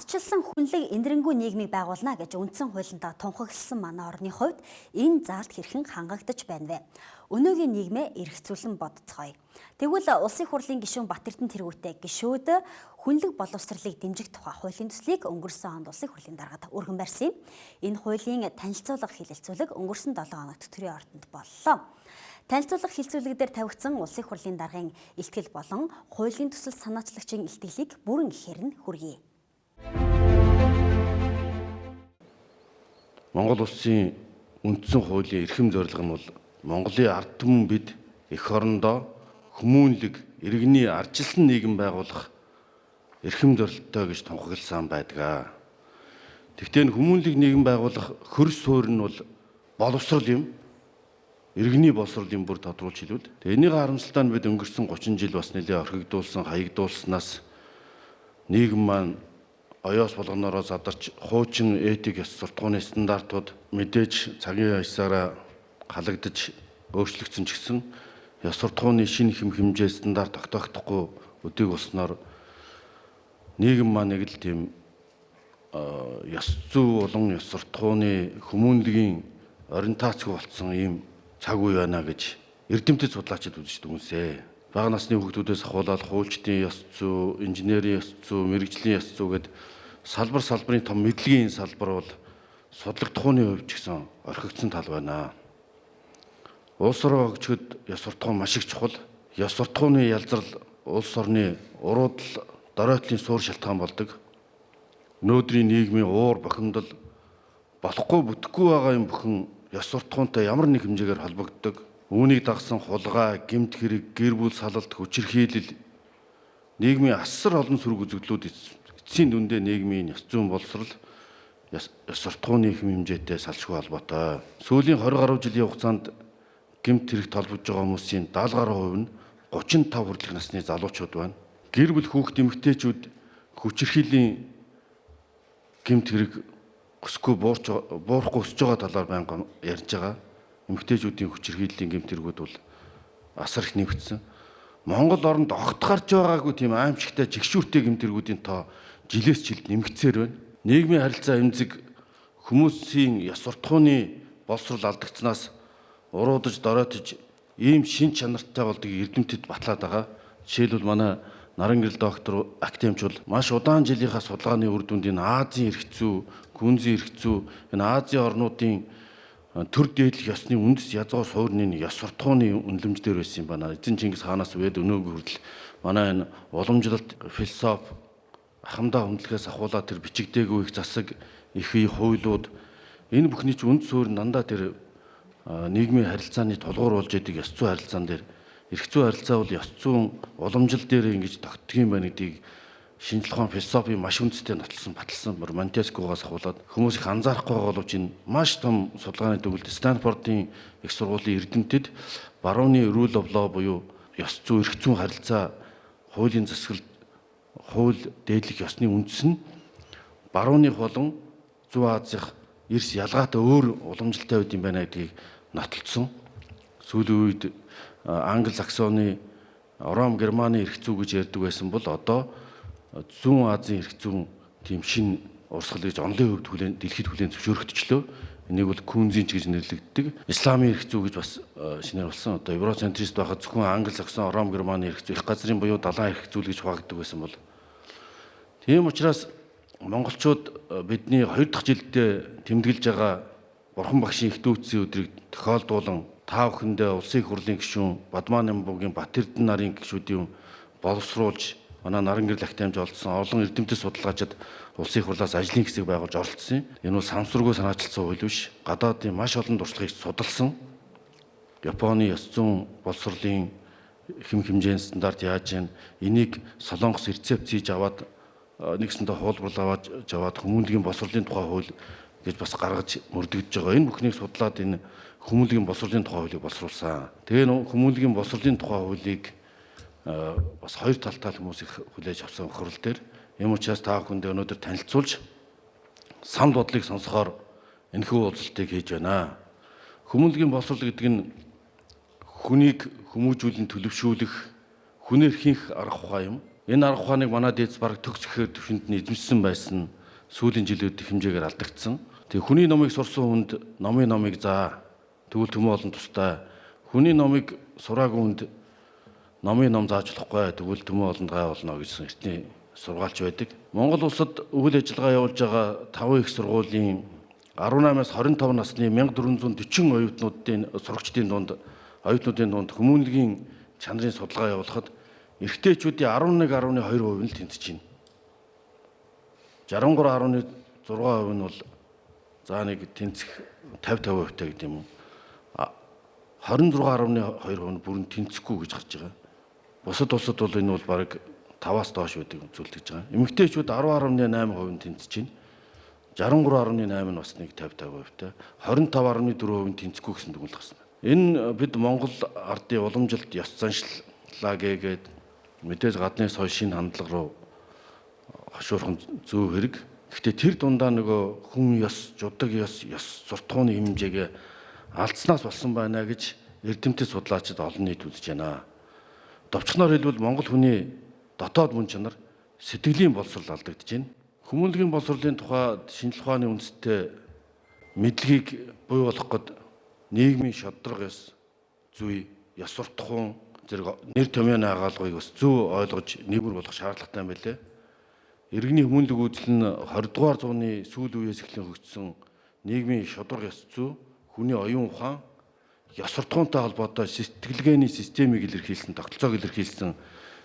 Ардчилсан хүнлэг эндрэнгүй нийгмийг байгуулна гэж үндсэн хуулиндаа тунхагласан манай орны хувьд энэ заалт хэрхэн хангагдаж байна вэ? Өнөөгийн нийгмээ эргцүүлэн бодцгоё. Тэгвэл Улсын хурлын гишүүн Батэрдэн тэргүүтэй гишүүд хүнлэг боловсролыг дэмжих тухай хуулийн төслийг өнгөрсөн онд Улсын хурлын даргад өргөн барьсан юм. Энэ хуулийн танилцуулга хэлэлцүүлэг өнгөрсөн 7 хоногт төрийн ордонд боллоо. Танилцуулга хэлэлцүүлэг дээр тавигдсан Улсын хурлын даргын илтгэл болон хуулийн төсөл санаачлагчийн илтгэлийг бүрэн ихээр нь хүргэе. Монгол улсын үндсэн хуулийн эрхэм зорилго нь бол Монголын ард түмэн бид эх орондоо хүмүүнлэг иргэний ардчилсан нийгэм байгуулах эрхэм зорилттой гэж тунхагласан байдаг. Тэгвэл хүмүүнлэг нийгэм байгуулах хөрс суурь нь бол боловсрол юм. Иргэний боловсролын бүр тодруулж хэлвэл энэний харамсалтай нь бид өнгөрсөн 30 жил бас нэлээд орхигдуулсан, хаягдуулснаас нийгэм маань оёос болгоноороо задарч хуучин этик ёс суртахууны стандартууд мэдээж цагийн ясаараа халагдаж өөрчлөгдсөн ч гэсэн ёс суртахууны шинэ хэм хэмжээ стандарт тогтоогдохгүй өдийг болсноор нийгэм маань нэг л тийм ёс зүй болон ёс суртахууны хүмүүнлэгийн ориентацгүй болцсон ийм цаг үе байна гэж эрдэмтэд судлаачид үзэж дүнсээ. Бага насны хүүхдүүдээс ахуулаад хуульчдын ёс зүй, инженерийн ёс зүй, мэргэжлийн ёс зүй гэд салбар салбарын том мэдлэгийн салбар бол судлагдахууны хувьд ч гэсэн орхигдсон тал байна. Улс руу өгчөд ёс суртахуун маш их чухал. Ёс суртахууны ялзрал улс орны уруудал доройтлын суур шалтгаан болдог. Өнөөдрийн нийгмийн уур бохимдол болохгүй бүтэхгүй байгаа юм бүхэн ёс суртахуунтай ямар нэг хэмжээгээр холбогддог. Үүнийг дагсан хулгай, гэмт хэрэг, гэр бүл салалт, хүчирхийлэл нийгмийн асар олон сөрөг үзэгдлүүд эцсийн дүндээ нийгмийн ёс зүйн боловсрол ёс суртахууны хэм хэмжээтэй салшгүй холбоотой. Сүүлийн 20 гаруй жилийн хугацаанд гэмт хэрэг толбож байгаа хүмүүсийн 70 гаруй хувь нь 35 хүртэлх насны залуучууд байна. Гэр бүл хүүхд эмэгтэйчүүд хүчирхийллийн гэмт хэрэг өсөхгүй буурахгүй өсөж байгаа талаар байнга ярьж байгаа. Эмэгтэйчүүдийн хүчирхийллийн гэмт хэрэгүүд бол асар их нэмэгдсэн. Монгол оронд огт гарч байгаагүй тийм аимшигтай жигшүүртэй гэмт хэрэгүүдийн тоо жилээс жилд нэмэгдсээр байна. Нийгмийн харилцаа эмзэг хүмүүсийн ёс суртахууны боловсрол алдагдсанаас уруудаж доройтож ийм шин чанартай болдгийг эрдэмтэд батлаад байгаа. Жишээлбэл манай Наран гэрэл доктор академич бол маш удаан жилийнхаа судалгааны үр дүнд энэ Азийн эрх зүй, Гүнзийн эрх зүй, энэ Азийн орнуудын төр дээдлэх ёсны үндэс язгуур суурины ёс суртахууны үнэлэмж дээр байсан юм байна. Эзэн Чингис хаанаас үед өнөөгөө хүртэл манай энэ уламжлалт философи ахамдаа хүндлэхээс ахуулаад тэр бичигдээгүй их засаг, их хуулиуд энэ бүхний ч үндэс суурь дандаа тэр нийгмийн харилцааны тулгуур болж идэг ёс зүйн харилцаан дээр эрх зүйн харилцаа бол ёс зүйн уламжлал дээр ингэж тогтдог юм байна гэдгийг шинжлэх ухаан философи маш үнэтэй нотлсон баталсан. Монтескугаас ахуулаад хүмүүс их анзаарахгүй байгаа боловч энэ маш том судалгааны дүгнэлт Станфордын их сургуулийн эрдэмтэд барууны rule of law буюу ёс зүй эрх зүйн харилцаа хуулийн засаглал хууль дээдлэх ёсны үндэс нь барууных болон Зүүн Азийн эрс ялгаатай өөр уламжлалтай байд юм байна гэдгийг нотолцсон. Сүүлийн үед Англи Саксоны, Ром, Германы эрх зүй гэж ярьдаг байсан бол одоо Зүүн Азийн эрх зүйн тийм шин урсгал гэж онлын хувьд хүлээн дэлхийд хүлээн зөвшөөрөгдчлөө. Энийг бол Күнзийн ч гэж нэрлэгддэг. Исламын эрх зүй гэж бас шинээр болсон. Одоо евроцентрист байхад зөвхөн Англи, Саксон, Ром, Германы эрх зүй их газрын буюу далайн эрх зүй гэж хуваагддаг байсан бол тийм учраас монголчууд бидний 2 дахь жилдээ тэмдэглэж байгаа Бурхан багшийн их дүүцийн өдрийг тохиолдуулан та бүхэндээ Улсын их хурлын гишүүн Бадмаа Нямбугийн Батэрдэн нарын гишүүдийн боловсруулж манай Наран гэрэл академич олдсон олон эрдэмтэд судалгаачид Улсын их хурлаас ажлын хэсэг байгуулж оролцсон юм. Энэ бол самсргүй санаачилсан хууль биш. Гадаадын маш олон туршлагыг судалсан. Японы ёс зүйн боловсролын хэм хэмжээний стандарт яаж юм энийг Солонгос рецепт хийж аваад нэгсэндээ хуулбарлал аваад жаваад хүмүүнлэгийн боловсролын тухай хууль гэж бас гаргаж мөрдөгдөж байгаа. Энэ бүхнийг судлаад энэ хүмүүнлэгийн боловсролын тухай хуулийг боловсруулсан. Тэгээ хүмүүнлэгийн боловсролын тухай хуулийг бас хоёр талтай хүмүүс их хүлээж авсан хурал дээр. Ийм учраас та бүхэндээ өнөөдөр танилцуулж санал бодлыг сонсохоор энэхүү уулзалтыг хийж байна. Хүмүүнлэгийн боловсрол гэдэг нь хүнийг хүмүүжүүлэн төлөвшүүлэх, хүн эрхийнх арга ухаан юм. Энэ арга ухааныг манай дээдс бараг төгс гэхээр төвшөнд нь эзэмшсэн байсан. Сүүлийн жилүүд хэмжээгээр алдагдсан. Тэгээ хүний номыг сурсан хүнд номын номыг заа. Тэгвэл төмөн олон тустай. Хүний номыг сураагүй хүнд номын ном зааж болохгүй. Тэгвэл төмөн олонд гай болно гэсэн эртний сургаалч байдаг. Монгол улсад үйл ажиллагаа явуулж байгаа 5 их сургуулийн 18-аас 25 насны 1440 оюутнуудын сурагчдын дунд оюутнуудын дунд хүмүүнлэгийн чанарын судалгаа явуулахад эрэгтэйчүүдийн 11.2% нь л тэнцэж байна. 63.6% нь бол за нэг тэнцэх 50% таа гэдэг юм уу. 26.2% нь бүрэн тэнцэхгүй гэж гарч байгаа. Бусад улсад бол энэ бол бараг 5-аас доош байдаг зүйл гэж байгаа. Эмэгтэйчүүд 10.8% нь тэнцэж байна. 63.8 нь бас нэг 50% таа. 25.4% нь тэнцэхгүй гэсэн дүгнэлт гарсан байна. Энэ бид Монгол ардын уламжилт ёс заншлаа гээгээд мэдээж гадны соёл шинэ хандлага руу хошуурхан зөв хэрэг. Гэхдээ тэр дундаа нөгөө хүн ёс, жудаг ёс, ёс суртахууны хэмжээгээ алдснаас болсон байна гэж эрдэмтэд судлаачид олон нийт үзэж байна. Товчхоноор хэлбэл Монгол хүний дотоод мөн чанар сэтгэлийн боловсрол алдагдаж байна. Хүмүүнлэгийн боловсролын тухай шинжлэх ухааны үндэстэй мэдлэгийг буй болгох гээд нийгмийн шодрог ёс зүй, ёс суртахуун зэрэг нэр томьёоны агуулгыг бас зөв ойлгож нийгмэр болох шаардлагатай юм байлээ. Иргэний хүмүүнлэг үйлдэл нь 20 дугаар зууны сүүл үеэс эхлэн хөгжсөн нийгмийн шударга ёс зүй, хүний оюун ухаан, ёс суртахуунтай холбоотой сэтгэлгээний системийг илэрхийлсэн, тогтолцоог илэрхийлсэн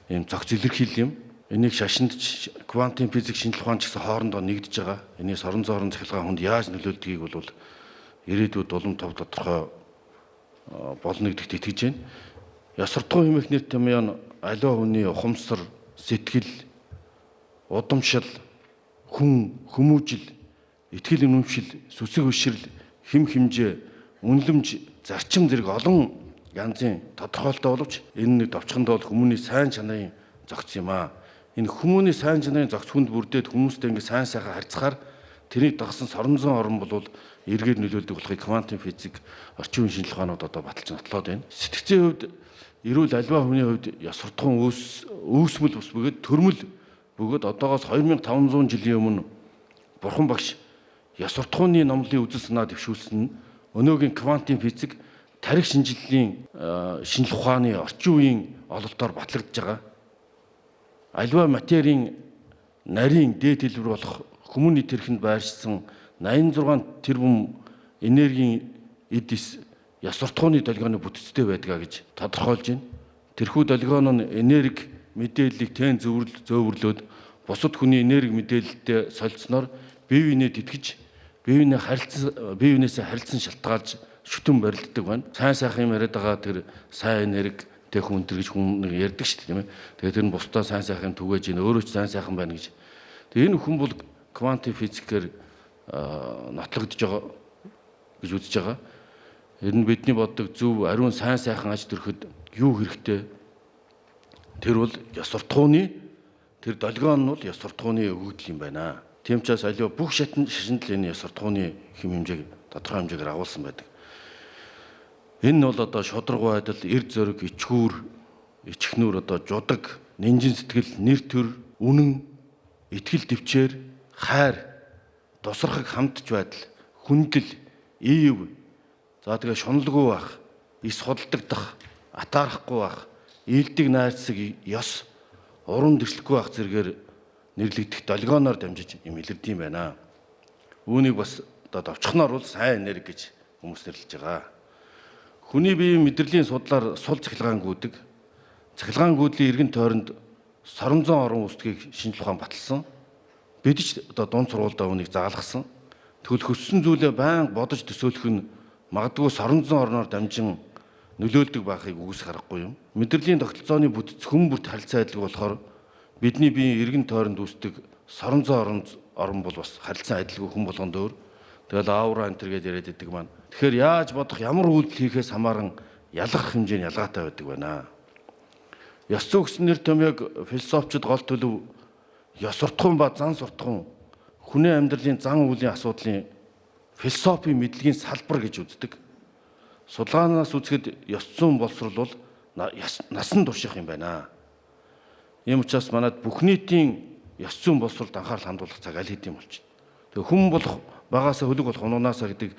ийм зохиц илэрхийлэл юм. Энийг шашинд квантын физик шинжлэх ухаан ч гэсэн хоорондоо нэгдэж байгаа. Энийг сорон зоорон цахилгаан хүнд яаж нөлөөлдгийг бол ирээдүйд улам тов тодорхой болно гэдэгт итгэж байна. Ёс суртахуун хэмээх нэр томьёо нь аливаа хүний ухамсар, сэтгэл, удамшил, хүн, хүмүүжил, итгэл үнэмшил, сүсэг бишрэл, хэм хэмжээ, үнэлэмж, зарчим зэрэг олон янзын тодорхойлолтой боловч энэ нэг товчхондоо бол хүмүүний сайн чанарын зохиц юм аа. Энэ хүмүүний сайн чанарын зохиц хүнд бүрдээд хүмүүстэй ингээ сайн сайхан харьцахаар тэрийг дагсан соронзон орон болвол эргээр нөлөөлдөг болохыг квантын физик, орчин үеийн шинжлэх ухаанууд одоо баталж нотлоод байна. Сэтгцийн хувьд эрүүл аливаа хүний хувьд ёс суртахуун үүсмэл бус бөгөөд төрмөл бөгөөд одоогоос 2500 жилийн өмнө Бурхан багш ёс суртахууны номлолын үзэл санаа дэвшүүлсэн нь өнөөгийн квантын физик, тарих шинжиллийн шинжлэх ухааны орчин үеийн ололтоор батлагдж байгаа. Аливаа материйн нарийн дээд хэлбэр болох хүмүүний тэрхэнд байршсан 86 тэрбум энергийн эд эс ёс суртахууны долгионы бүтцтэй байдгаа гэж тодорхойлж байна. Тэрхүү долгион нь энерги мэдээллийг тэн зөөвөрлөөд бусад хүний энерги мэдээлэлтэй солилцсноор бие биенээ тэтгэж, бие биенээсээ харилцан шалтгаалж шүтэн барилддаг байна. Сайн сайхан юм яриад байгаа тэр сайн энерги тэг хүн төр гэж хүн нэг ярьдаг шүү дээ, тийм ээ. Тэгээд тэр нь бусдаа сайн сайхан юм түгээж ийн өөрөө ч сайн сайхан байна гэж. Тэгээд энэ хүн бол квантын физикээр нотлогдож байгаа гэж үзэж байгаа. Энэ нь бидний боддог зөв ариун сайн сайхан аж төрөхөд юу хэрэгтэй? Тэр бол ёс суртахууны тэр долгион нь бол ёс суртахууны өгөгдөл юм байна. Тийм учраас аливаа бүх шашинд л энэ ёс суртахууны хэм хэмжээг тодорхой хэмжээгээр агуулсан байдаг. Энэ нь бол одоо шударга байдал, эр зөрөг, ичгүүр, ичхнүүр одоо жудаг, нинжин сэтгэл, нэр төр, үнэн, итгэл төвчээр, хайр, тусархаг хамтж байдал, хүндэл, ив, за тэгээ шуналгүй байх, эс худалдагдах, атаарахгүй байх, ийдэг найрсаг ёс, урам дэвшлэхгүй байх зэрэгээр нэрлэгдэх долгионоор дамжиж юм илэрдэг юм байна. Үүнийг бас одоо товчхоноор бол сайн энерги гэж хүмүүс нэрлэж байгаа. Хүний биеийн мэдрэлийн судлаар сул цахилгаан гүйдэг. Цахилгаан гүйдлийн эргэн тойронд соронзон орон үүсдгийг шинжлэх ухаан баталсан. Бид ч одоо дунд сургуульдаа үүнийг заалгасан. Тэгвэл хөссөн зүйлээ байнга бодож төсөөлөх нь магадгүй соронзон орноор дамжин нөлөөлдөг байхыг үгүйсэх аргагүй юм. Мэдрэлийн тогтолцооны бүтэц хүн бүрт харилцан адилгүй болохоор бидний биеийн эргэн тойронд үүсдэг соронзон орон бол бас харилцан адилгүй хүн болгонд өөр. Тэгэл аура энэ төр гэж яриад идэг маань. Тэгэхээр яаж бодох, ямар үйлдэл хийхээс хамааран ялгах хэмжээ нь ялгаатай байдаг байна. Ёс зүй гэсэн нэр томьёог философчид гол төлөв ёс суртахуун ба зан суртахуун хүний амьдралын зан үйлийн асуудлын философийн мэдлэгийн салбар гэж үздэг. Судалгаанаас үзэхэд ёс зүйн боловсрол бол насан турших юм байна. Ийм учраас манад бүх нийтийн ёс зүйн боловсролд анхаарал хандуулах цаг аль хэдийн болчихно. Тэгээ хүн болох багаасаа хөлөг болох унуунаасаа гэдэг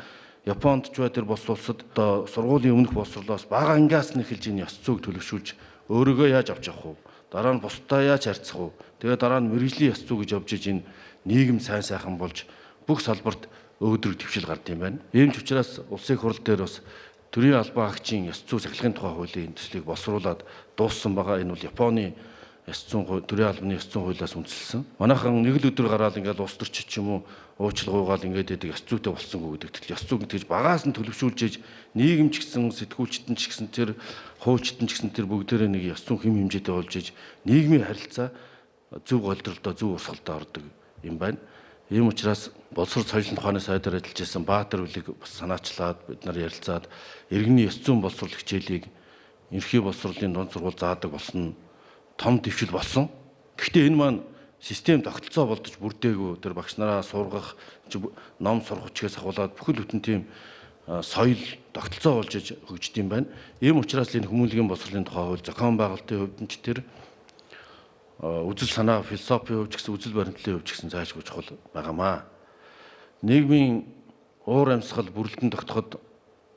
Японд ч бай тэр бос улсад одоо сургуулийн өмнөх боловсролоос бага ангиас нь эхэлж энэ ёс зүйг төлөвшүүлж өөрийгөө яаж авч явах вэ? Дараа нь бусдаа яаж харьцах вэ? Тэгээ дараа нь мэргэжлийн ёс зүй гэж явж иж энэ нийгэм сайн сайхан болж бүх салбарт өөдрөг твшил гард юм байна. Ийм ч учраас улсын хурал дээр бас төрийн албан агчийн ёс зүй сахилгын тухай хуулийн төслийг боловсруулад дууссан байгаа. Энэ бол Японы ёс зүйн төрийн албаны ёс зүйн хуулиас үндэслэсэн. Манайхан нэг л өдөр гараад ингээл улс төрч ч юм уу уучлал гуйгаал ингээд яадаг ёс зүйтэй болсонгүй гэдэг. Тэгэл ёс зүй гэж багаас нь төлөвшүүлж иж нийгэм ч гэсэн сэтгүүлчтэн ч гэсэн тэр хуульчтэн ч гэсэн тэр бүгдээрээ нэг ёс зүйн хэм хэмжээтэй болж иж нийгмийн харилцаа зөв голдролдоо зөв урсгалдаа ордог юм байна. Ийм учраас боловсрол соёлын тухайн сайдаар ажиллаж байсан Баатар үлийг бас санаачлаад бид нар ярилцаад иргэний ёс зүйн боловсрол хичээлийг ерхий боловсролын дунд сургууль заадаг болсон том дэвшил болсон. Гэхдээ энэ маань систем тогтолцоо болдож бүрдээгүй. Тэр багш нараа сургах, ном сурах хүчгээс ахуулаад бүхэл бүтэн тийм соёл тогтолцоо болж хөгждөг юм байна. Ийм учраас энэ хүмүүнлэгийн боловсролын тухай хууль зохион байгуулалтын хувьд нь ч тэр үзэл санаа, философийн хувьд ч гэсэн үзэл баримтлалын хувьд ч гэсэн зайлшгүй чухал байгаамаа. Нийгмийн уур амьсгал бүрэлдэн тогтоход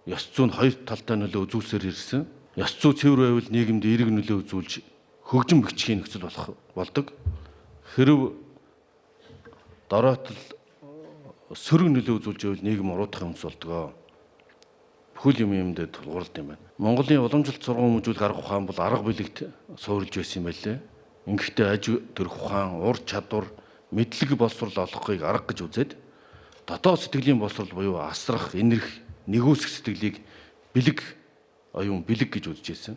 ёс зүйн хоёр талтай нөлөө үзүүлсээр ирсэн. Ёс зүй цэвэр байвал нийгэмд эерэг нөлөө үзүүлж хөгжин бэхжихийн нөхцөл болох болдог. Хэрв дороотл сөрөг нөлөө үзүүлж байвал нийгэм уруудахын үндэс болдог. Бүхэл юм юмдээ тулгуурлалт юм байна. Монголын уламжлалт сургууль хүмүүжүүлэх арга ухаан бол арга билэгт суурилж байсан юм байлээ. Ингэхдээ аж төрөх ухаан, ур чадвар, мэдлэг боловсрол олохыг арга гэж үзээд дотоод сэтгэлийн боловсрол буюу асрах, инэрх, нэгүсэх сэтгэлийг бэлэг оюун бэлэг гэж үзэж байсан.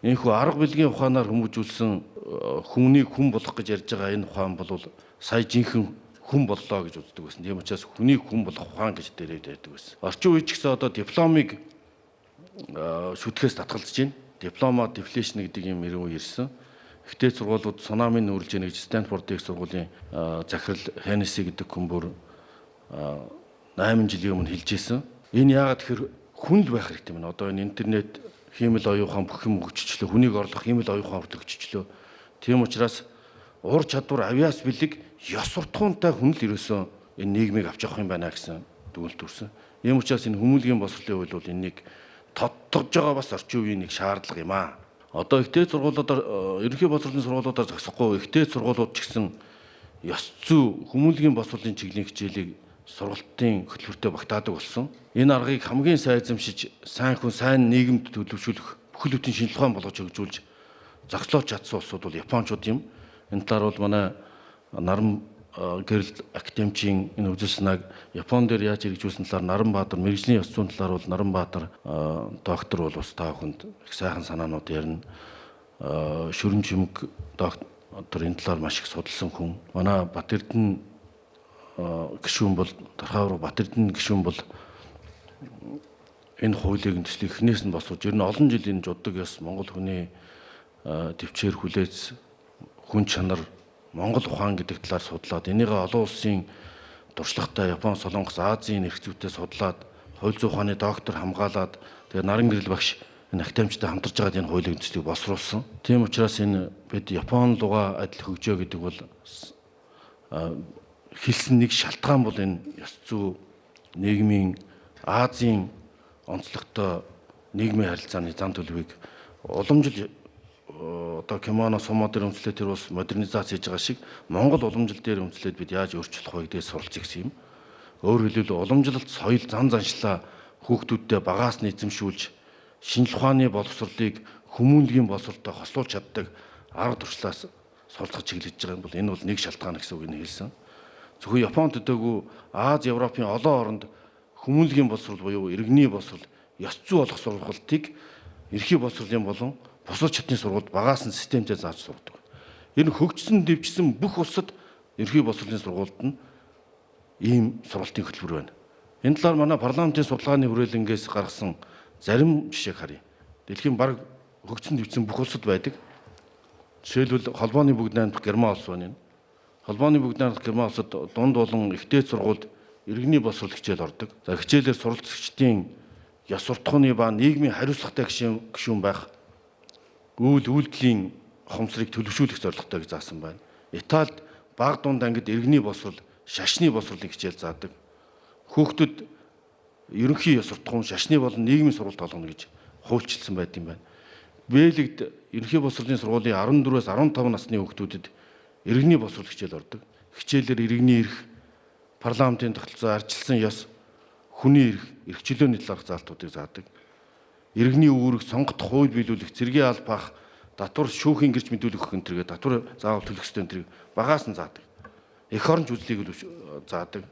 Энэхүү арга бэлгийн ухаанаар хүмүүжүүлсэн хүнийг хүн болох гэж ярьж байгаа энэ ухаан бол сая жинхэнэ хүн боллоо гэж үздэг байсан. Тийм учраас хүнийг хүн болох ухаан гэж дээрээ ярьдаг байсан. Орчин үеч гэсэн одоо дипломыг шүтгэхээс татгалзаж байна. Диплома дефлэшн гэдэг юм ирэн үе ирсэн. Ихтэй сургуулиуд цунамийн нүүрлж яах гэж Стэнфордын их сургуулийн захирал Хеннеси гэдэг хүн бүр 8 жилийн өмнө хэлж ирсэн. Энэ яагаад тэгэхээр хүн л байх хэрэгтэй юм. Одоо энэ интернет хиймэл оюун ухаан бүх юм хөгжичлөө, хүнийг орлох хиймэл оюун ухаан хүртэл хөгжичлөө. Тийм учраас ур чадвар, авиас бэлэг, ёс суртахуунтай хүн л ерөөсөө энэ нийгмийг авч явах юм байна гэсэн дүгнэлт төрсөн. Ийм учраас энэ хүмүүнлэгийн боловсролын хууль бол энэнийг тодтогж байгаа бас орчин үеийн нэг шаардлага юм аа. Одоо ихтэй сургуулиудаар ерөнхий боловсролын сургуулиудаар зогсохгүй ихтэй сургуулиуд ч гэсэн ёс зүй хүмүүнлэгийн боловсролын чиглэлийн хичээлийг сургалтын хөтөлбөртөө багтаадаг болсон. Энэ аргыг хамгийн сайн эзэмшиж, сайн хүн, сайн нийгэмд төлөвшүүлэх бүхэл бүтэн шинжилгээ ухаан болгож хөгжүүлж зогслооч чадсан улсууд бол Япончууд юм. Энэ талаар бол манай Наран гэрэл академичийн энэ үзэл санааг Япон дээр яаж хэрэгжүүлсэн талаар Наранбаатар мэргэжлийн ёс зүйн талаар бол Наранбаатар доктор бол бас та бүхэнд их сайхан санаанууд ярина. Шүрэн чимэг доктор энэ талаар маш их судалсан хүн. Манай Бат-Эрдэнэ гишүүн бол Дархаавар Бат-Эрдэнэ гишүүн бол энэ хуулийг төслийг эхнээс нь босгож ер нь олон жил энэ жудаг ёс Монгол хүний төвчээр хүлээц хүн чанар Монгол ухаан гэдэг талаар судлаад энийгээ олон улсын туршлагатай Япон, Солонгос, Азийн эрх зүйтэй судлаад хууль зүйн ухааны доктор хамгаалаад тэгээ Наран гэрэл багш энэ академичтай хамтарч байгаад энэ хуулийн төслийг боловсруулсан. Тийм учраас энэ бид Япон руугаа адил хөгжөө гэдэг бол хэлсэн нэг шалтгаан бол энэ ёс зүй нийгмийн Азийн онцлогтой нийгмийн харилцааны зан төлөвийг уламжил одоо кимоно сумо дээр үндэслээд тэр бас модернизац хийж байгаа шиг Монгол уламжил дээр үндэслээд бид яаж өөрчлөх вэ гэдгийг суралцъя гэсэн юм. Өөрөөр хэлбэл уламжлалт соёл зан заншлаа хүүхдүүддээ багаас нь эзэмшүүлж шинжлэх ухааны боловсролыг хүмүүнлэгийн боловсролтой хослуулж чаддаг арга туршлаас суралцах чиглэж байгаа юм бол энэ бол нэг шалтгаан гэсэн үг нь хэлсэн. Зөвхөн Японд төдөөгүй Аз, Европын олон оронд хүмүүнлэгийн боловсрол буюу иргэний боловсрол, ёс зүй болох сургалтыг ерхий боловсролын болон бусад чатны сургуульд багаас нь системтэй зааж сургадаг. Энэ хөгжсөн дэвжсэн бүх улсад ерхий боловсролын сургуульд нь ийм сургалтын хөтөлбөр байна. Энэ талаар манай парламентын судалгааны хүрээлэнгээс гаргасан зарим жишээг харъя. Дэлхийн бараг хөгжсөн дэвжсэн бүх улсад байдаг. Жишээлбэл холбооны бүгд найрамдах Герман улс байна. Холбооны бүгд найрамдах Герман улсад дунд болон ихтэй сургуульд иргэний боловсрол хичээл ордог. За хичээлээр суралцагчдын ёс суртахууны ба нийгмийн хариуцлагатай гишүүн байх үйл үйлдэлийн ухамсарыг төлөвшүүлэх зорилготой гэж заасан байна. Италид баг дунд ангид иргэний боловсрол, шашны боловсролыг хичээл заадаг. Хүүхдүүд ерөнхий ёс суртахуун, шашны болон нийгмийн сургалт олгоно гэж хуульчилсан байд юм байна. Бэлэгд ерөнхий боловсролын сургуулийн 14-өөс 15 насны хүүхдүүдэд иргэний боловсрол хичээл ордог. Хичээлээр иргэний эрх, парламентын тогтолцоо, арчилсан ёс, хүний эрх, эрх чөлөөний талаарх заалтуудыг заадаг. Иргэний үүрэг, сонгох, хууль биелүүлэх, цэргийн албаах, татвар шүүхийн гэрч мэдүүлэх энэ төргээ татвар заавал төлөх ёстой энэ төргийг багаас нь заадаг. Эх оронч үзлийг заадаг.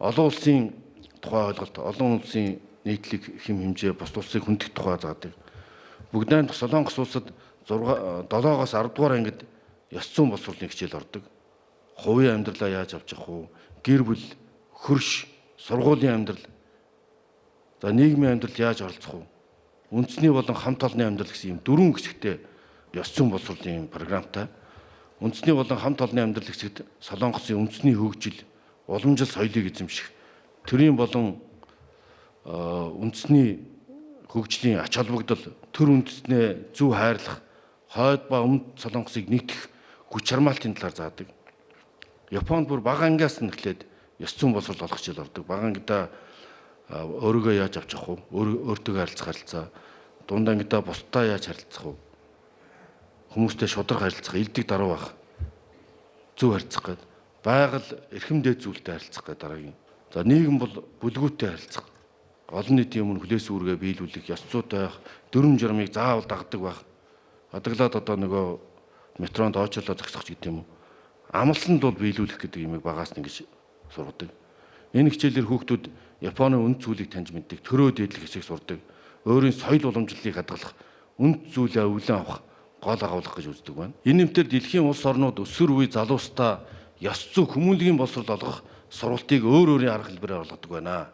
Олон улсын тухай ойлголт, олон улсын нийтлэг хэм хэмжээ, бус улсыг хүндэх тухай заадаг. Бүгд найрамдах Солонгос улсад 7-оос 10 дугаар ангид ёс зүйн боловсролын хичээл ордог. Хувийн амьдралаа яаж авч явах вэ? Гэр бүл, хөрш, сургуулийн амьдрал, за нийгмийн амьдрал яаж оролцох вэ? Үндэсний болон хамт олонны амьдрал гэсэн юм дөрвөн хэсэгтэй ёс зүйн боловсролын програмтай. Үндэсний болон хамт олонны амьдрал хэсэгт Солонгосын үндэсний хөгжил, уламжлал соёлыг эзэмших, төрийн болон үндэсний хөгжлийн ач холбогдол, төр үндэснээ зөв хайрлах, хойд ба өмнөд Солонгосыг нэгтгэх хүч чармаалтын талаар заадаг. Японд бүр бага ангиас нь эхлээд ёс зүйн боловсрол олох хичээл ордог. Бага ангидаа өөрийгөө яаж авч явах вэ? Өөртөө харилцах харилцаа, дунд ангидаа бусдаа яаж харилцах вэ? Хүмүүстэй шударга харилцах, элдэг даруй байх, зөв харилцах гээд, байгаль эрхэм дээд зүйлтэй харилцах гээд дараагийн. За нийгэм бол бүлгүүтэй харилцах. Олон нийтийн өмнө хүлээс үүргээ биелүүлэх, ёс зүйтэй байх, дүрм журмыг заавал дагдаг байх. Адаглаад одоо нөгөө метронд оочорлоо зогсох гэдэг юм уу? Амлсанд бол биелүүлэх гэдэг юмыг багаас нь ингэж сургадаг. Энэ хичээлээр хүүхдүүд Японы үнд зүйлийг таньж мэддэг, төрөө дээдлэх хэсгийг сурдаг, өөрийн соёл уламжлалыг хадгалах, үнд зүйлээ өвлөн авах, гол агуулгах гэж үздэг байна. Энэ нэмтэр дэлхийн улс орнууд өсвөр үе залуустаа ёс зүй хүмүүнлэгийн боловсрол олгох сургалтыг өөр өөрийн арга хэлбэрээр олгодог байна.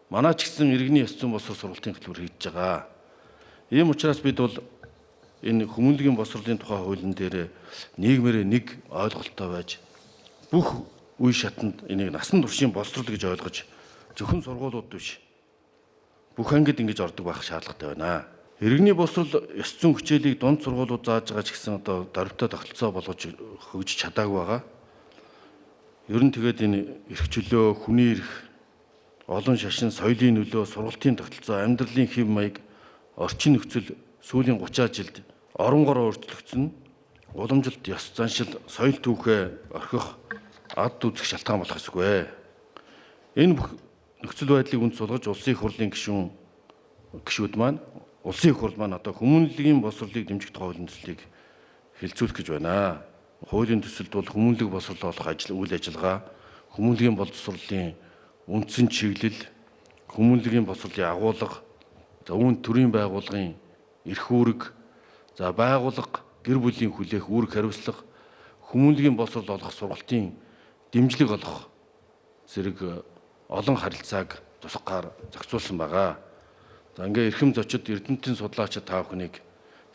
Манай ч гэсэн иргэний ёс зүйн боловсрол сургалтын хөтөлбөр хийж байгаа. Ийм учраас бид бол энэ хүмүүнлэгийн боловсролын тухай хуулийн дээр нийгмээрээ нэг ойлголттой байж бүх үе шатанд энийг насан туршийн боловсрол гэж ойлгож зөвхөн сургуулиуд биш бүх ангид ингэж ордог байх шаардлагатай байна. Иргэний боловсрол ёс зүйн хичээлийг дунд сургуулиуд зааж байгаа ч гэсэн одоо дорвтой тогтолцоо болгож хөгжиж чадаагүй байгаа. Ер нь тэгээд энэ эрх чөлөө, хүний эрх, олон шашин, соёлын нөлөө, сургалтын тогтолцоо, амьдралын хэв маяг, орчин нөхцөл сүүлийн 30 жилд оронгороо өөрчлөгдсөн. Уламжлалт, ёс заншил, соёл түүхээ орхих, ад үзэх шалтгаан болох ёсгүй. Энэ бүх нөхцөл байдлыг үнд сулгаж улсын их хурлын гишүүд маань улсын их хурл маань одоо хүмүүнлэгийн боловсролыг дэмжих тухай хуулийн төслийг хэлэлцүүлэх гэж байна. Хуулийн төсөлд бол хүмүүнлэг боловсрол олох ажил үйл ажиллагаа, хүмүүнлэгийн боловсролын үндсэн чиглэл, хүмүүнлэгийн боловсролын агуулга, за үүнд төрийн байгууллагын эрх үүрэг, за байгууллага гэр бүлийн хүлээх үүрэг хариуцлага, хүмүүнлэгийн боловсрол олох сургалтын дэмжлэг олох зэрэг олон харилцааг тусгаар зохицуулсан байгаа. За ингээ эрхэм зочид, эрдэмтэн судлаачид та бүхнийг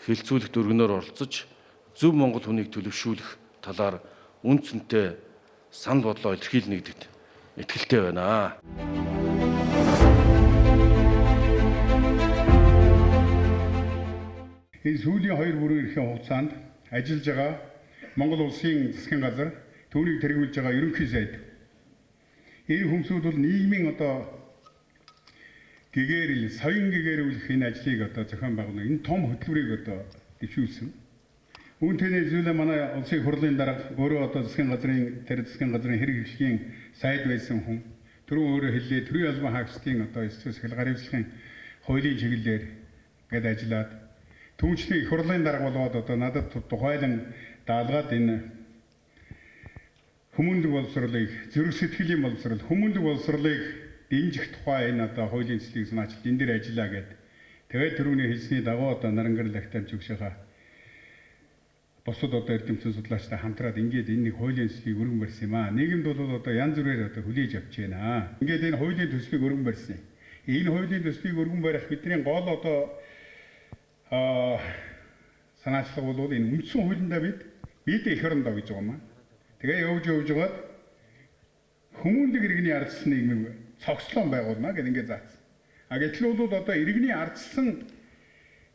хэлэлцүүлэх дөргөнөөр оролцож зөв Монгол хүнийг төлөвшүүлэх талаар үн цэнтэй санал бодлоо илэрхийлнэ гэдэгт итгэлтэй байна. Энэ сүүлийн 2 бүрэн эрхийн хугацаанд ажиллаж байгаа Монгол улсын засгийн газар түүнийг тэргүүлж байгаа ерөнхий сайд. Энэ хүмүүсүүд бол нийгмийн одоо гэгэрэл, соён гэгэрүүлэх энэ ажлыг одоо зохион байгуулна. Энэ том хөтөлбөрийг одоо дэвшүүлсэн. Үүнтэй зүйлээ манай улсын хурлын дарга өөрөө одоо засгийн газрын тэр засгийн газрын хэрэг хвшлийн сайд байсан хүн түрүүн өөрөө хэллээ. Төрийн албан хаагчдын одоо ёс зүй сахил гаралцлахын хуулийн чиглэлээр гээд ажиллаад түүнчлэн их хурлын дарга болоод одоо надад тухайлан даалгаад энэ хүмүүнлэг боловсролыг зүрх сэтгэлийн боловсрол, хүмүүнлэг боловсролыг дэмжих тухай энэ одоо хуулийн төслийг санаачлал энэ дээр ажиллаа гэд. Тэгээд түрүүний хэлсний дагуу одоо Нарангар лагтамч өгшөөхөө бусад одоо эрдэмтэн судлаачтай хамтраад ингээд энэ нэг хуулийн төслийг өргөн барьсан юм аа. Нийгэмд бол одоо янз бүрээр одоо хүлээж авч байна. Ингээд энэ хуулийн төслийг өргөн барьсан. Энэ хуулийн төслийг өргөн барих бидний гол одоо санаачлага бол энэ үндсэн хуулиндаа бид эх орондоо гэж байгаа юм аа. Тэгээ явж явжгаад хүмүүнлэг иргэний ардчсан нийгмийг цогцлон байгуулна гэдээ ингээд заасан. А гэтэл бол одоо иргэний ардчсан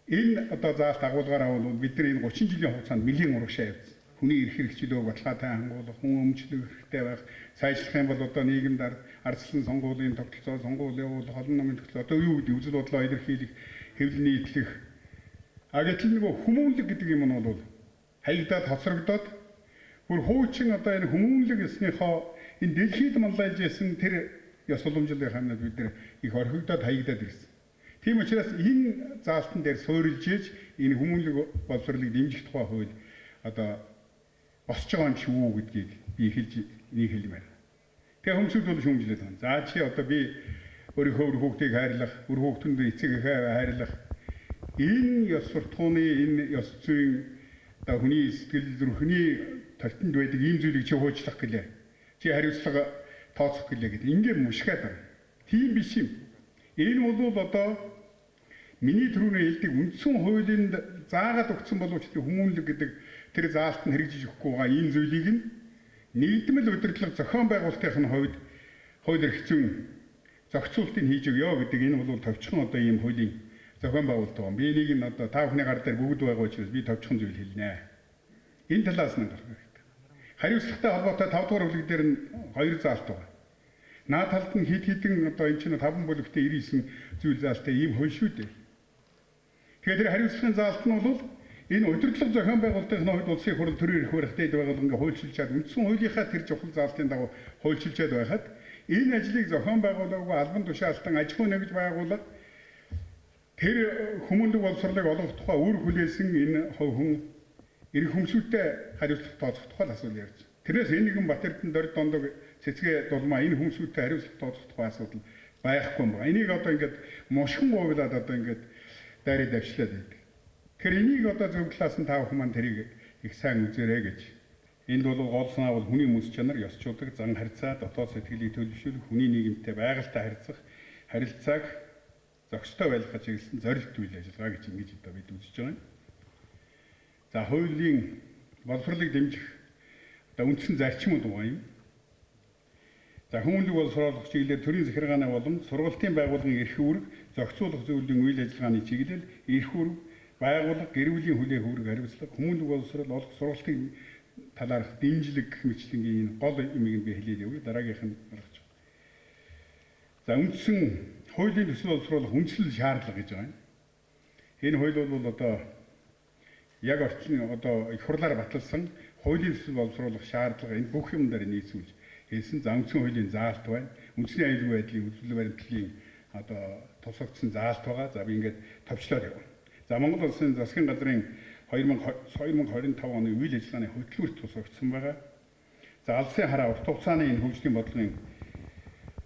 Энэ одоо заалт агуулгаараа бол бид нар энэ 30 жилийн хугацаанд нэлийн урагшаа явсан. Хүний эрх хэрэгчлөөг баталгаатай хангуулах, хүн өмчлөг хэрэгтэй байх, сайжлах юм бол одоо нийгэмд ардчлан сонгуулийн тогтолцоо, сонгуул явуулах, олон намын тогтолцоо, одоо юу гэдэг үзэл бодлоо илэрхийлэх, хэвлэл нийтлэх. А гэтэл нөгөө хүмүүнлэг гэдэг юм нь бол хаягдаад хоцрогдоод бүр хуучин одоо энэ хүмүүнлэг ёсныхоо энэ дэлхийд маллайлж исэн тэр ёс уламжлалын хамнад бид нар их орхигдоод хаягдаад ирсэн. Тийм учраас энэ заалтан дээр суурилж иж энэ хүмүүнлэг боловсролыг дэмжих тухай хууль одоо босч байгаа юм шиг үү гэдгийг би хэлж энийг хэлмээр. Тэгээ хүмүүсүүд бол шүүмжлээд байна. За чи одоо би өөрийнхөө үр хүүхдийг хайрлах, үр хүүхдүүдэд эцэг эхээ хайрлах энэ ёс суртахууны энэ ёс зүйн одоо хүний сэтгэл зүрхний толтонд байдаг ийм зүйлийг чи хуучлах гэлээ. Чи хариуцлага тооцох гэлээ гэдэг. Ингээд мушгаад байна. Тийм биш юм. Энэ бол одоо миний түрүүний хэлдэг үндсэн хуулинд заагаад өгсөн боловч хүмүүнлэг гэдэг тэр заалт нь хэрэгжиж өгөхгүй байгаа энэ зүйлийг нь нийгмэл удирдлага зохион байгуулалтын хувьд хууль эрх зүйн зохицуултыг хийж өгөө гэдэг энэ бол товчхон одоо ийм хуулийн зохион байгуулалт байгаа. Би энийг нь одоо та бүхний гар дээр бүгд байгаа учраас би товчхон зүйл хэлнэ. Энэ талаас нь гарах хэрэгтэй. Хариуцлагатай холбоотой 5 дугаар бүлэг дээр нь 2 заалт байгаа. Наад талд нь хэд хэдэн одоо энэ чинь 5 бүлэгтээ 99 зүйл заалтай ийм хууль шүү дээ. Тэгэхээр тэр хариуцлагын заалт нь бол энэ удирдлага зохион байгуулалтын хувьд улсын хурал төрийн эрх барилт дэд байгууллага ингээ хуульчилчаад үндсэн хуулийнхаа тэр чухал заалтын дагуу хуульчилчаад байхад энэ ажлыг зохион байгуулаагүй албан тушаалтан аж ахуй нэгж байгууллага тэр хүмүүнлэг боловсролыг олгох тухай үр хүлээсэн энэ хувь хүн эрх хүмсүүдтэй хариуцлага тооцох тухай асуудал ярьж. Тэрнээс энэ нэгэн Бат-Эрдэнэ дорд дондог цэцгээ дулмаа энэ хүмүүсүүдтэй хариуцлага тооцох тухай асуудал байхгүй юм байна. Энийг одоо ингээд мушгин гуйлаад одоо ингээд дайрыг давчлаад байдаг. Тэгэхээр энийг одоо зөв талаас нь та бүхэн маань тэрийг их сайн үзээрэй гэж. Энд бол гол санаа бол хүний мэс чанар, ёс чудаг, зан харьцаа, дотоод сэтгэлийг төлөвшүүлэх, хүний нийгэмтэй байгальтай харьцах, харилцааг зохистой байлгах чиглэсэн зорилт үйл ажиллагаа гэж ингэж одоо бид үзэж байгаа юм. За хуулийн боловсролыг дэмжих одоо үндсэн зарчмууд байгаа юм. За хүмүүнлэг боловсруулах чиглэлээр төрийн захиргааны болон сургалтын байгууллагын эрх үүрэг, зохицуулах зөвлөлийн үйл ажиллагааны чиглэл, эрх үүрэг, байгууллага, гэр бүлийн хүлээх үүрэг хариуцлага, хүмүүнлэг боловсрол олох сургалтын талаарх дэмжлэг гэх мэтлэнгийн энэ гол юмыг нь би хэлээд явъя. Дараагийнх нь гаргаж байгаа. За үндсэн хуулийн төсөл боловсруулах үндсэн шаардлага гэж байгаа юм. Энэ хууль бол одоо яг орчин одоо их хурлаар баталсан хуулийн төсөл боловсруулах шаардлага энэ бүх юм дээр нийцүүлж хэлсэн. За үндсэн хуулийн заалт байна. Үндэсний аюулгүй байдлын үзэл баримтлалын одоо тусгагдсан заалт байгаа. За би ингээд товчлоод явна. За Монгол улсын засгийн газрын 2025 оны үйл ажиллагааны хөтөлбөрт тусгагдсан байгаа. За алсын хараа урт хугацааны энэ хөгжлийн бодлогын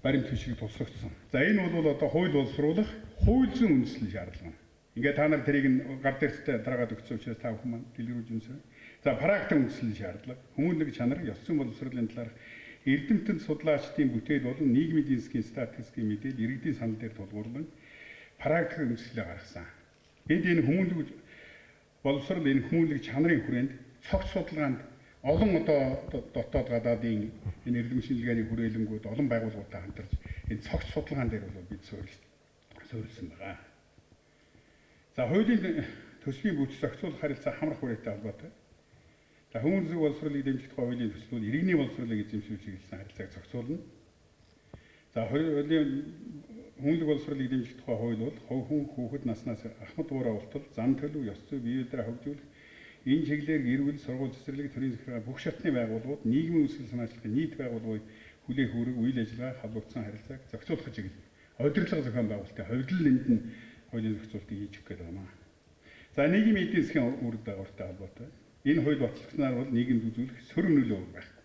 баримт бичиг тусгагдсан. За энэ бол одоо хууль боловсруулах хууль зүйн үндсэн шаардлага. Ингээд та нар тэрийг нь гар дээртэй дараагаад өгсөн учраас та бүхэн маань дэлгэрүүлж үнсэн. За практик үндсэн шаардлага, хүмүүнлэг чанар, ёс зүйн боловсролын талаарх эрдэмтэн судлаачдын бүтээл болон нийгмийн эдийн засгийн статистикийн мэдээлэл иргэдийн санал дээр тулгуурлан практик үндслээ гаргасан. Энд энэ хүмүүнлэг боловсрол энэ хүмүүнлэг чанарын хүрээнд цогц судалгаанд олон одоо дотоод гадаадын энэ эрдэм шинжилгээний хүрээлэнгүүд олон байгууллагуудтай хамтарч энэ цогц судалгаан дээр бол бид суурилсан байгаа. За хуулийн төслийн бүтэц зохицуулах харилцаа хамрах хүрээтэй холбоотой. За хүмүүнлэг боловсролыг дэмжих тухай хуулийн төсөл бол иргэний боловсролыг эзэмшүүлэх чиглэсэн харилцааг зохицуулна. За хуулийн хүмүүнлэг боловсролыг дэмжих тухай хууль бол хувь хүн хүүхэд наснаас ахмад буураа болтол зан төлөв, ёс зүй, бие биедрээ хөгжүүлэх энэ чиглэлээр гэр бүл, сургууль, цэцэрлэг, төрийн захиргаа бүх шатны байгууллагууд, нийгмийн үүсгэл санаачлахын нийт байгууллагыг хүлээх үүрэг, үйл ажиллагаа, холбогдсон харилцааг зохицуулах чиглэл. Удирдлага зохион байгуулалтын хувьд л энд нь хуулийн зохицуултыг хийж өгөх гэдэг юм аа. За нийгмийн эдийн засгийн үр дагавартай холбоотой. Энэ хууль батлагдсанаар бол нийгэмд үзүүлэх сөрөг нөлөө байхгүй.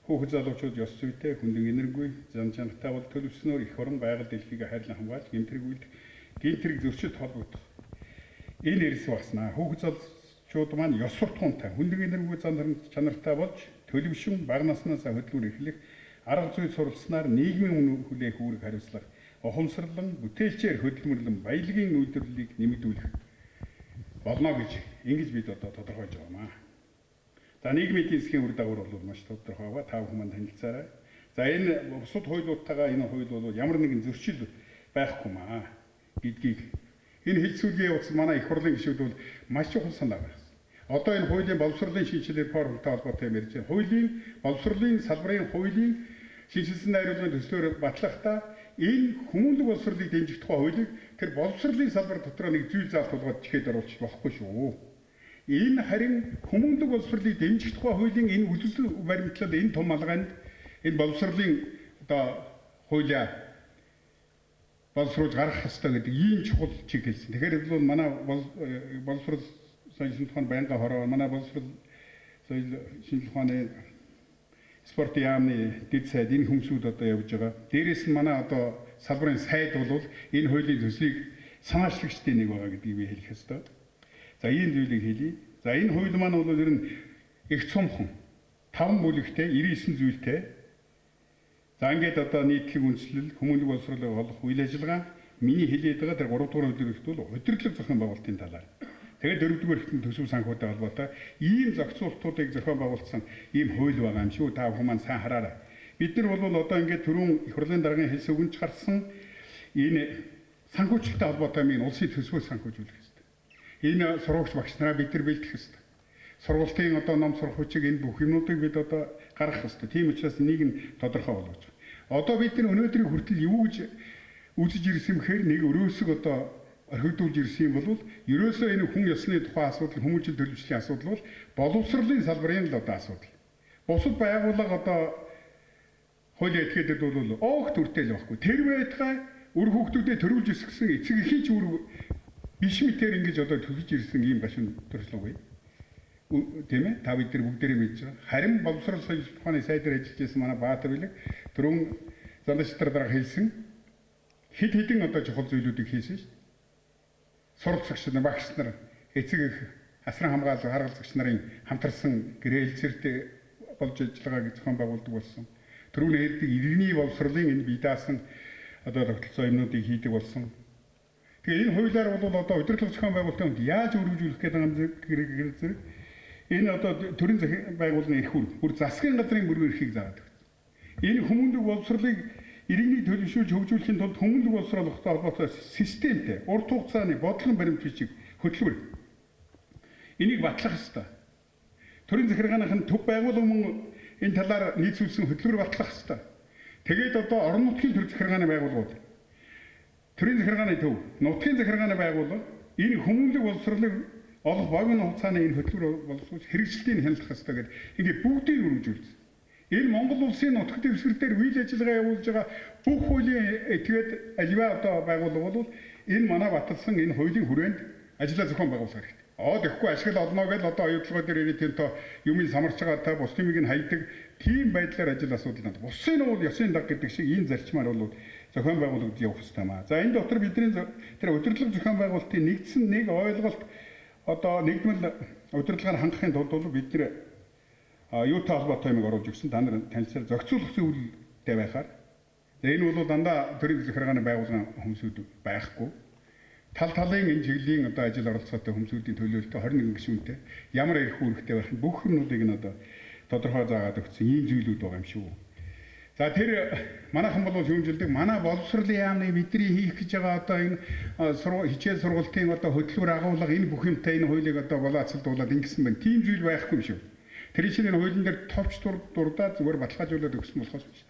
Хүүхэд залуучууд ёс зүйтэй, хүндэн энэрэнгүй, зан чанартай бол төлөвснөөр эх орон байгаль дэлхийг хайрлан хамгаалж, гэмт хэрэг үйлдэх, гэмт хэрэг зөрчилд холбогдох. Энэ эрс багснаа. Хүүхэд залуучууд маань ёс суртахуунтай, хүндэн энэрэнгүй зан чанартай болж төлөвшин бага наснаас хөдөлмөр эрхлэх, арга зүй суралцсанаар нийгмийн үнэ хүлээх үүрэг хариуцлага, ухамсарлан бүтээлчээр хөдөлмөрлөн баялагын үйлдвэрлэлийг нэмэгдүүлэх болно гэж ингэж бид одоо тодорхойлж байгаа юм аа. За нийгмийн эдийн засгийн үр дагавар бол маш тодорхой байгаа. Та бүхэн маань танилцаарай. За энэ бусад хуулиудтайгаа энэ хууль бол ямар нэгэн зөрчил байхгүй маа гэдгийг Энэ хэлцүүлгийн явцад манай их хурлын гишүүд бол маш чухал санаа гаргасан. Одоо энэ хуулийн боловсролын шинжилгээ реформтой холбоотой юм ярьж байна. Хуулийн боловсролын салбарын хуулийн шинэчилсэн найруулгын төслөөр батлахдаа энэ хүмүүнлэг боловсролыг дэмжих тухай хуулийг тэр боловсролын салбар дотор нэг зүйл заалт болгоод чихээд оруулчих болохгүй шүү. Энэ харин хүмүүнлэг боловсролыг дэмжих тухай хуулийн энэ үзэл баримтлал энэ том алгаанд энэ боловсролын одоо хуулиа боловсруулж гаргах ёстой гэдэг ийм чухал чиг хэлсэн. Тэгэхээр бол манай боловсрол соёл шинжилгээ ухааны байнгын хороо, манай боловсрол соёл шинжилгээ ухааны спорт яамны дэд сайд энэ хүмүүсүүд одоо явж байгаа. Дээрээс нь манай одоо салбарын сайд бол энэ хуулийн төслийг санаачлагчдын нэг байгаа гэдгийг би хэлэх ёстой. За ийм зүйлийг хэлье. За энэ хууль маань бол ер нь их цомхон 5 бүлэгтэй 99 зүйлтэй. За ингээд одоо нийтлэг үндэслэл, хүмүүнлэг боловсролыг олох үйл ажиллагаа, миний хэлээд байгаа тэр 3 дугаар хуулийг бол удирдлага зохион байгуулалтын талаар. Тэгээд 4 дугаар эрхтэн төсөв санхүүтэй холбоотой ийм зохицуултуудыг зохион байгуулсан ийм хууль байгаа юм шүү. Та бүхэн маань сайн хараарай. Бид нар бол одоо ингээд түрүүн их хурлын даргын хэлсэн үгэнч гарсан энэ санхүүжилттэй холбоотой юм улсын төсвөө санхүүжүүлэх ёстой. Энэ сурагч багш нараа бид нар бэлтгэх ёстой. Сургалтын одоо ном сурах хүчийг энэ бүх юмнуудыг бид одоо гаргах ёстой. Тийм учраас энийг нь тодорхой болгож байгаа. Одоо бид нар өнөөдрийн хүртэл юу гэж үзэж ирсэн бэхээр нэг өрөөсөг одоо орхигдуулж ирсэн юм бол ерөөсөө энэ хүн ёсны тухай асуудал, хүмүүжил төлөвчлийн асуудал бол боловсролын салбарын л одоо асуудал. Бусад байгууллага одоо хуулийн этгээдэд бол оох төртэй л байхгүй. Тэр байтугай үр хүүхдүүдэд төрүүлж өсгсөн эцэг эхийн ч үр биш мэтэр ингэж одоо төрж ирсэн ийм гашуун төрслөг. Тийм ээ? Та бид нар бүгдээрээ мэдж байгаа. Харин боловсрол соёл ухааны сайдаар ажиллаж байсан манай Баатар Билэг түрүүн Зандан дарга хэлсэн хэд хэдэн одоо чухал зүйлүүдийг хийсэн шүү дээ. Суралцагч нар, багш нар, эцэг их асран хамгаалал харгалзагч нарын хамтарсан гэрээлцэртэй болж ажиллагааг зохион байгуулдаг болсон. Түрүүний хэлдэг иргэний боловсролын энэ бие даасан одоо тогтолцоо юмнуудыг хийдэг болсон. Тэгээ энэ хуулиар бол одоо удирдлага зохион байгуулалтын хүнд яаж өргөжүүлэх гэдэг юм зэрэг энэ одоо төрийн байгууллагын эрх үүрэг, бүр засгийн газрын бүрэн эрхийг заадаг. Энэ хүмүүнлэг боловсролыг иргэнийг төлөвшүүлж хөгжүүлэхийн тулд хүмүүнлэг боловсрол олохтой холбоотой системтэй урт хугацааны бодлогын баримт бичиг хөтөлбөр. Энийг батлах ёстой. Төрийн захиргааных нь төв байгууллага мөн энэ талаар нийцүүлсэн хөтөлбөр батлах ёстой. Тэгээд одоо орон нутгийн төр захиргааны байгууллагууд, төрийн захиргааны төв, нутгийн захиргааны байгууллага энэ хүмүүнлэг боловсролыг олох богино хугацааны энэ хөтөлбөр боловсруулж хэрэгжилтийг хяналах ёстой гэдэг ингээд бүгдийг өргөжүүлсэн. Энэ Монгол улсын нутаг дэвсгэр дээр үйл ажиллагаа явуулж байгаа бүх хуулийн этгээд аливаа одоо байгууллага бол энэ манай баталсан энэ хуулийн хүрээнд ажиллаа зохион байгуулах хэрэгтэй. Тэгэхгүй ашигла олно гэж одоо оюутлогоо дээр ирээд тийм тоо юмыг самарч байгаа та бусдын юмыг нь хайдаг тийм байдлаар ажил асуудал надад. Бусын уул ёсын даг гэдэг шиг энэ зарчмаар бол зохион байгуулагдаж явах хэрэгтэй юм аа. За энэ дотор бидний тэр удирдлага зохион байгуулалтын нэгдсэн нэг ойлголт одоо нэгдмэл удирдлагаар хангахын тулд бол бид нэр юутай холбоотой юмыг оруулж өгсөн. Та нар танилцаар зохицуулах зүйлтэй байхаар. За энэ бол дандаа төрийн захиргааны байгууллагын хүмүүсүүд байхгүй. Тал талын энэ чиглэлийн одоо ажил оролцоотой хүмүүсүүдийн төлөөлөлтөй 21 гишүүнтэй ямар эрх үүрэгтэй байх нь бүх юмнуудыг нь одоо тодорхой заагаад өгсөн ийм зүйлүүд байгаа юм шүү. За тэр манайхан бол шүүмжилдэг манай боловсролын яамны бидний хийх гэж байгаа одоо энэ хичээл сургалтын одоо хөтөлбөр агуулга энэ бүх юмтай энэ хуулийг одоо болоцолдуулаад ингэсэн байна. Тийм зүйл байхгүй юм шүү. Тэр чинь энэ хуулийн дээр товч дурдаа зүгээр баталгаажуулаад өгсөн болохоос биш.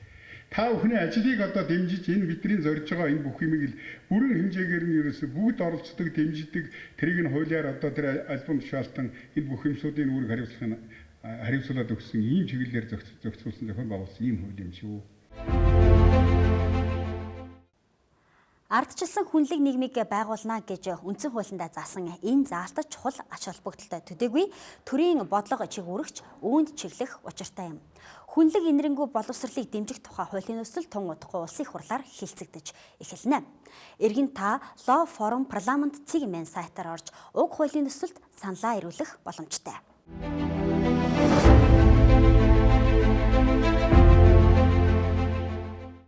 Та бүхний ажлыг одоо дэмжиж энэ бидний зорж байгаа энэ бүх юмыг л бүрэн хэмжээгээр нь ерөөсө бүгд оролцдог, дэмждэг тэрийг нь хуулиар одоо тэр альбом тушаалтан энэ бүх юмсуудын үүрэг хариуцлахын хариуцуулаад өгсөн ийм чиглэлээр зохицуулсан зохион байгуулсан ийм хууль юм шүү. Ардчилсан хүнлэг нийгмийг байгуулна гэж үндсэн хуулиндаа заасан энэ заалт чухал ач холбогдолтой төдийгүй төрийн бодлого чиг үүрэгч үүнд чиглэх учиртай юм. Хүнлэг инэрэнгүй боловсролыг дэмжих тухай хуулийн төсөл тун удахгүй улсын их хурлаар хилцэгдэж эхэлнэ. Иргэн та Law Forum Parliament цэг мэн сайтаар орж уг хуулийн төсөлд саналаа ирүүлэх боломжтой.